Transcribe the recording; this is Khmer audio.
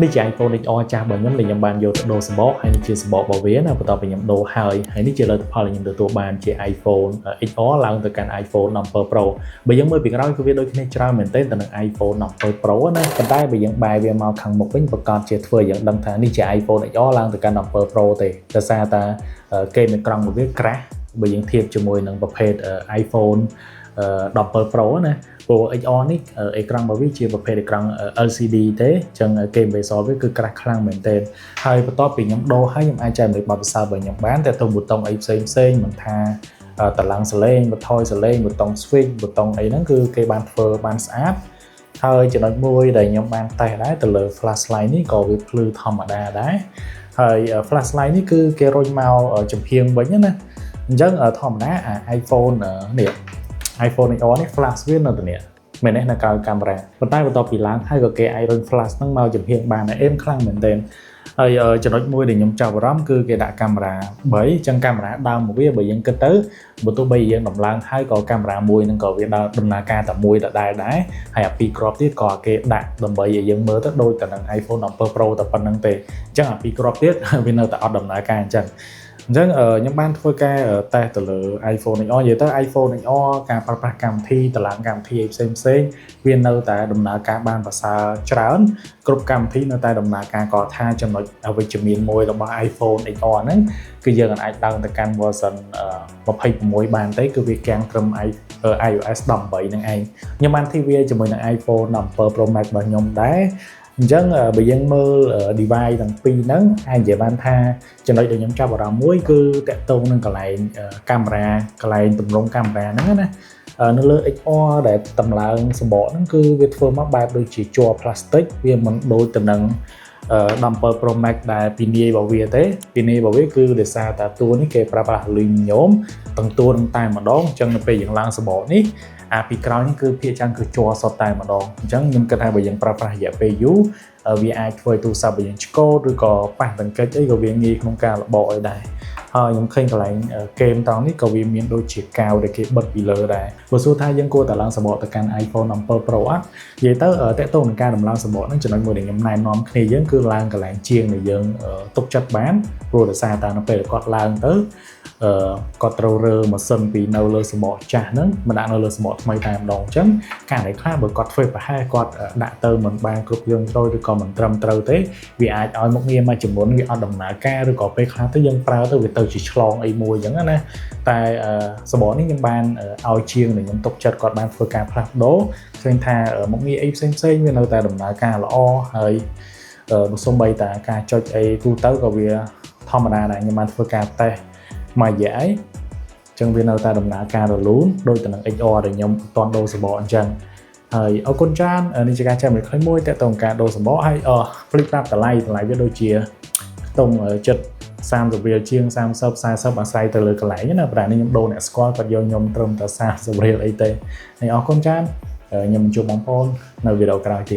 នេះជា iPhone XR ចាស់របស់ខ្ញុំដែលខ្ញុំបានយកទៅដូរសំបកហើយនេះជាសំបករបស់វាណាបន្ទាប់ពីខ្ញុំដូរហើយហើយនេះជាលទ្ធផលដែលខ្ញុំទទួលបានជា iPhone XR ឡើងទៅកាន់ iPhone 17 Pro បើយើងមើលពីក្រោយគឺវាដូចគ្នាច្រើនមែនទែនទៅនឹង iPhone 17 Pro ណាប៉ុន្តែបើយើងបែរវាមកខាងមុខវិញប្រកាសជាធ្វើឲ្យយើងដឹងថានេះជា iPhone XR ឡើងទៅកាន់17 Pro ទេដោយសារតែគេនៅក្រង់របស់វាក្រាស់បើយើងធៀបជាមួយនឹងប្រភេទ iPhone 17 Pro ណាព្រោះ XR នេះអេក្រង់របស់វាជាប្រភេទអេក្រង់ LCD ទេអញ្ចឹងគេ bezel វាគឺក្រាស់ខ្លាំងមែនទែនហើយបន្ទាប់ពីខ្ញុំដូរហើយខ្ញុំអាចចែករំលែកបទពិសោធន៍របស់ខ្ញុំបានតែទៅប៊ូតុងអីផ្សេងផ្សេងមិនថាតឡើងសលេងបន្ថយសលេងប៊ូតុង switch ប៊ូតុងអីហ្នឹងគឺគេបានធ្វើបានស្អាតហើយចំណុចមួយដែលខ្ញុំបានតេស្តដែរទៅលើ flashlight នេះក៏វាភ្លឺធម្មតាដែរហើយ flashlight នេះគឺគេរុញមកចំហៀងវិញណាអញ្ចឹងធម្មតាអា iPhone នេះ iPhone XR នេះ flash វានៅតែនេះមែនទេនៅក្រោយកាមេរ៉ាប៉ុន្តែបន្ទាប់ពីឡើងហើយក៏គេអាចរុញ flash ហ្នឹងមកចំហៀងបានដែរអេមខ្លាំងមែនទែនហើយចំណុចមួយដែលខ្ញុំចាប់អារម្មណ៍គឺគេដាក់កាមេរ៉ា3អញ្ចឹងកាមេរ៉ាដើមមកវាបើយើងគិតទៅបើទោះបីយើងដំឡើងហើយក៏កាមេរ៉ាមួយហ្នឹងក៏វាដើរដំណើរការតែមួយដដែលដែរហើយអាពីរគ្រាប់ទៀតក៏គេដាក់ដើម្បីឲ្យយើងមើលទៅដូចតែនឹង iPhone 17 Pro តែប៉ុណ្្នឹងទេអញ្ចឹងអាពីរគ្រាប់ទៀតវានៅតែអត់ដំណើរការអញ្ចឹងអញ្ចឹងខ្ញុំបានធ្វើការតេស្តទៅលើ iPhone XR និយាយទៅ iPhone XR ការប្រើប្រាស់កម្មវិធីតឡើងកម្មវិធីអីផ្សេងផ្សេងវានៅតែដំណើរការបានប្រសើរច្រើនគ្រប់កម្មវិធីនៅតែដំណើរការក៏ថាចំណុចអវិជ្ជមានមួយរបស់ iPhone XR ហ្នឹងគឺយើងអាចឡើងទៅកាន់ version 26បានទេគឺវាកាំងត្រឹម iOS 18ហ្នឹងឯងខ្ញុំបានធីវាជាមួយនឹង iPhone 17 Pro Max របស់ខ្ញុំដែរអញ្ចឹងបើយើងមើល device ទាំងពីរហ្នឹងអាចនិយាយបានថាចំណុចដែលខ្ញុំចាប់អារម្មណ៍មួយគឺតាក់ទងនឹងកន្លែងកាមេរ៉ាកន្លែងទម្រង់កាមេរ៉ាហ្នឹងណា នៅលើ XR ដែលតម្លើងសម្បកហ្នឹងគឺវាធ្វើមកបែបដូចជាជ័រផ្លាស្ទិកវាមិនដូចទៅនឹង17 Pro Max ដែលពីនាយរបស់វាទេពីនាយរបស់វាគឺដោយសារតែតួនេះគេប្រើប្រាស់អាលុយមីញ៉ូមទាំងតួនឹងតែម្ដងអញ្ចឹងនៅពេលយើងឡើងសម្បកនេះអាពីក្រោយនេះគឺភាគច្រើនគឺជ័រសុទ្ធតែម្ដងអញ្ចឹងខ្ញុំគិតថាបើយើងប្រើប្រាស់រយៈពេលយូរវាអាចធ្វើឲ្យទូរស័ព្ទរបស់យើងឆ្កូតឬក៏ប៉ះទង្គិចអីក៏វាងាយក្នុងការរបកអីដែរហើយខ្ញុំឃើញកន្លែងគែមត្រង់នេះក៏វាមានដូចជាកាវដែលគេបិទពីលើដែរបើសួរថាយើងគួរតែឡើងសម្បកទៅកាន់ iPhone 17 Pro អត់និយាយទៅតាក់ទងនឹងការដំឡើងសម្បកហ្នឹងចំណុចមួយដែលខ្ញុំណែនាំគ្នាយើងគឺឡើងកន្លែងជាងដែលយើងទុកចិត្តបានព្រោះដោយសារតែនៅពេលគាត់ឡើងទៅអឺគាត់ត្រូវរើម៉ាស៊ីនពីនៅលើសម្បកចាស់ហ្នឹងមកដាក់នៅលើសម្បកថ្មីតែម្ដងអញ្ចឹងករណីខ្លះបើគាត់ធ្វើប្រហែសគាត់ដាក់ទៅមិនបានគ្រប់យើងត្រូវឬក៏មិនត្រឹមត្រូវទេវាអាចឲ្យមុខងារមួយចំនួនវាអត់ដំណើរការឬក៏ពេលខ្លះទៅយើងប្រើទៅវាទៅជាឆ្លងអីមួយអញ្ចឹងណាតែសម្បកនេះខ្ញុំបានឲ្យជាងដែលខ្ញុំទុកចិត្តគាត់បានធ្វើការផ្លាស់ប្ដូរឃើញថាមុខងារអីផ្សេងផ្សេងវានៅតែដំណើរការល្អហើយបើសំបីតាការចុចអីទូទៅក៏វាធម្មតាដែរខ្ញុំបានធ្វើការតេស្តមួយរយៈអីចឹងវានៅតែដំណើរការរលូនដូចទៅនឹង XR ដែលខ្ញុំអត់ទាន់ដូរសម្បកអញ្ចឹងហើយអរគុណច្រើននេះជាការចែករំលែកខ្លីមួយតាក់ទងការដូរសម្បកហើយអភ្លេចប្រាប់តម្លៃតម្លៃវាដូចជាខ្ទង់ចិត្ត30រៀលជាង30 40អាស្រ័យទៅលើកន្លែងណាប្រហែលនេះខ្ញុំដូរអ្នកស្គាល់គាត់យកខ្ញុំត្រឹមតែ30រៀលអីទេហើយអរគុណច្រើនខ្ញុំជួបបងប្អូននៅវីដេអូក្រោយទៀត។